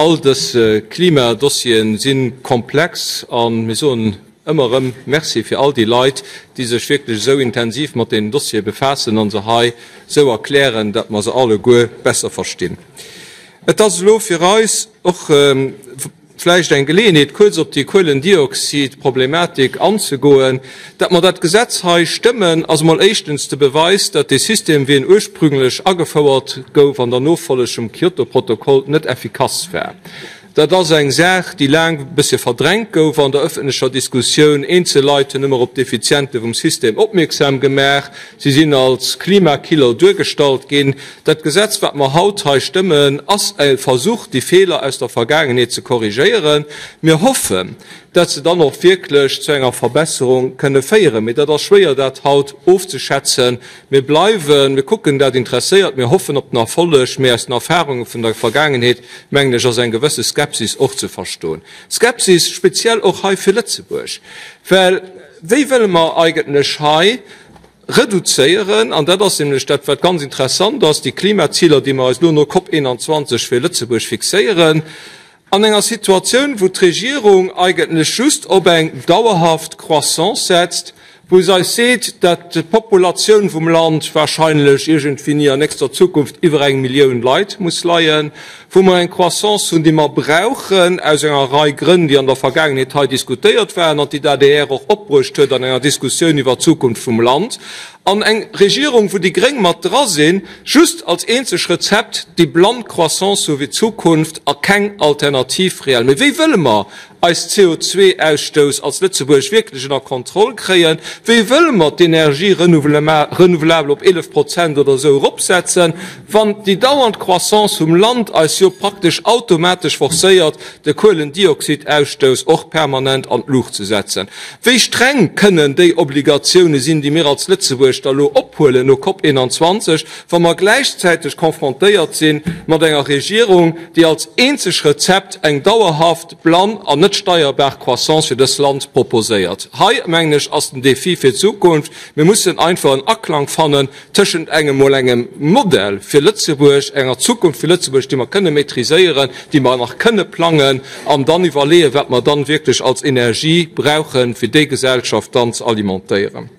All dës Klimadossieren si komplex a mir soen ëmmer erëm Merci fir all déi Leit, déi sech wierklech esou intensiv mat deenen Dossiere befaassen a se hei esou erklären, datt mer se alleguer besser verstinn. Et ass elo fir eis och vläicht eng Geleeënheet, kuerz op déi Kuelendioxidproblematik anzegoen. Dat mer dat Gesetz hei stëmmen, ass emol éischtens de Beweis, dat dee System, wéi en ursprünglech agefouert gouf an der Nofolleg vum Kyoto-Protokoll, net effikass war. Dat ass eng Saach, déi laang e bëssche verdrängt gouf an der ëffentlecher Diskussioun. Eenzel Leit hunn ëmmer op d'Defiziente vum System opmierksam gemaach. Si sinn als Klimakiller duergestallt ginn. Dat Gesetz, wat mer haut hei stëmmen, ass e Versuch, déi Feeler aus der Vergaangenheet ze korrigéieren. Mir hoffen, dat se dann och wierklech zu enger Verbesserung kënne féieren. Mee dat ass schwéier, dat haut ofzeschätzen. Mir bleiwen, mir kucken dat interesséiert, mir hoffen op den Erfolleg. Mee aus den Erfahrunge vun der Vergaangenheet, mengen ech, ass eng gewësse Skepsis och ze verstoen. Skepsis speziell och hei fir Lëtzebuerg, well wéi wëlle mer eigentlech hei Reduzéieren, an dat ass nämlech dat, wat ganz interessant ass, déi Klimaziler, déi mer eis elo no COP 21 fir Lëtzebuerg fixéieren, an enger Situatioun, wou d'Regierung eigentlech just op eng dauerhaft Croissance setzt, wou se eis seet, dat d'Populatioun vum Land wahrscheinlech iergendwéini an nächster Zukunft iwwer eng Millioun Leit muss leien, wou mer eng Croissance hunn, déi mer brauchen aus enger Rei Grënn, déi an der Vergaangenheet hei diskutéiert waren an déi d'ADR och opbruecht huet an enger Diskussioun iwwer d'Zukunft vum Land, an eng Regierung, wou déi Gréng mat dra sinn, just als eenzeg Rezept déi blann Croissance hu fir d'Zukunft a keng Alternativ reell. Mee wéi wëlle mer eis CO2-Ausstouss als Lëtzebuerg wierklech ënner Kontroll kréien? Wéi wëlle mer d'Energie renouvelable op 11 Prozent oder esou eropsetzen, wann déi dauernd Croissance vum Land eis jo praktesch automatesch forcéiert, de Kuelendioxidausstouss och permanent an d'Luucht ze setzen? Wéi streng kënnen déi Obligatioune sinn, déi mir als Lëtzebuerg da lo ophuelen no COP 21, wa mer gläichzäiteg confrontéiert si mat enger Regierung, déi als eenzeg Rezept eng dauerhaft, blann an net steierbar Croissance fir dës Land proposéiert. Hei, mengen ech, ass den Défi fir d'Zukunft. Mir mussen einfach en Aklang fannen tëschent engem mol engem Modell fir Lëtzebuerg, enger Zukunft fir Lëtzebuerg, déi mer kënne maîtriséieren, déi mer nach kënne plangen, an dann iwwerleeën, wat mer dann wierklech als Energie brauchen, fir déi Gesellschaft dann ze alimentéieren.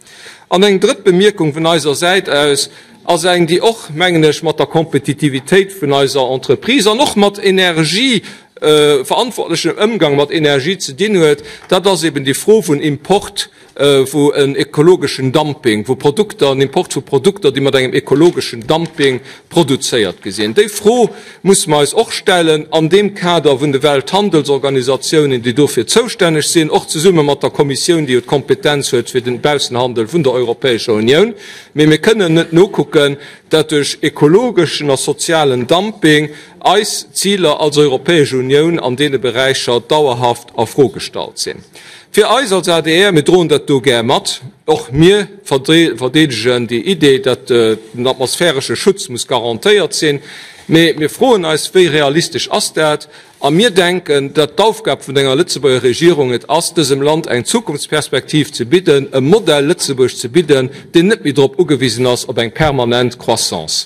An eng drëtt Bemierkung vun eiser Säit aus ass eng, déi och, mengen ech, mat der Kompetitivitéit vun eiser Entreprise an och mat Energie, verantwortlechem Ëmgang mat Energie ze dinn huet, dat ass eben déi Fro vun Import, wou en ekologeschen Dumping, wou Produkter, en Import vu Produkter, déi mat engem ekologeschen Dumping produzéiert gi sinn. Déi Fro musse mer eis och stellen an deem Kader vun de Welthandelsorganisatiounen, déi dofir zoustänneg sinn, och zesumme mat der Kommissioun, déi jo d'Kompetenz huet fir den Baussenhandel vun der Europäescher Unioun. Mee mir kënnen net nokucken, dat duerch ekologeschen a sozialen Dumping eis Ziler als Europäesch Unioun an deene Beräicher dauerhaft a Fro gestallt sinn. Fir eis als adr, mir droen dat do gär mat, och mir verdeedegen déi Idee, datt den atmosphäresche Schutz muss garantéiert sinn, mee mir froen eis, wéi realistesch ass dat? A mir denken, datt d'Aufgab vun enger Lëtzebuerger Regierung et ass, dësem Land eng Zukunftsperspektiv ze bidden, e Modell Lëtzebuerg ze bidden, deen net méi drop ugewisen ass op eng permanent Croissance.